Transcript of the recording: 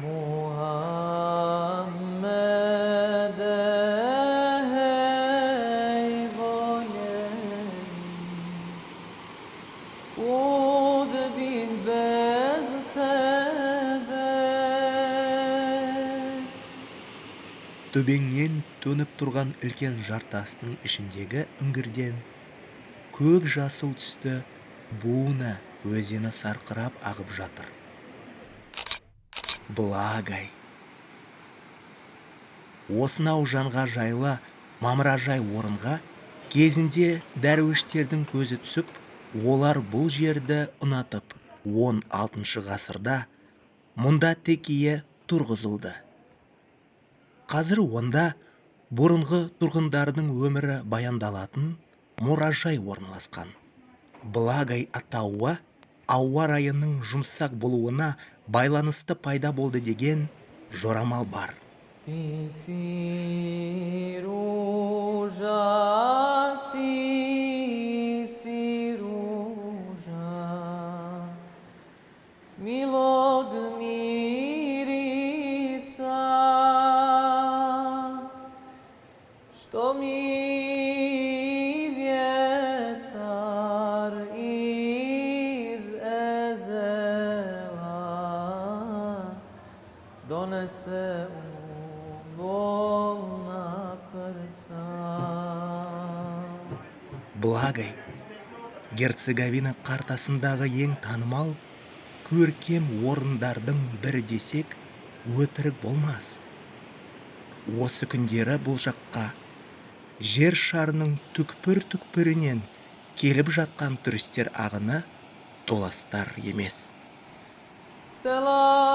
Muhammed'e hey voley Ud bir beztebe. Төбеңнен төніп тұрған үлкен жартастың ішіндегі үңгірден көк жасыл түсті Буна өзені сарқырап ағып жатыр. Благай. Осынау жанға жайлы мамыражай орынға кезінде дәруіштердің көзі түсіп, олар бұл жерді ұнатып, 16 ғасырда мұнда текие тұрғызылды. Қазір онда бұрынғы тұрғындардың өмірі баяндалатын мұражай орналасқан. Благай атауы ауа райының жұмсақ болуына байланысты пайда болды деген жорамал бар. Ti si ruža, ti si ruža, milog mirisa, što mi vjetar iz ezela donese u bolna prsa. Благай Герцеговина картасындағы ең танымал көркем орындардың бірі десек, өтірік болмас. Осы күндері бұл жаққа жер шарының түкпір-түкпірінен келіп жатқан туристер ағыны толастар емес. Selam.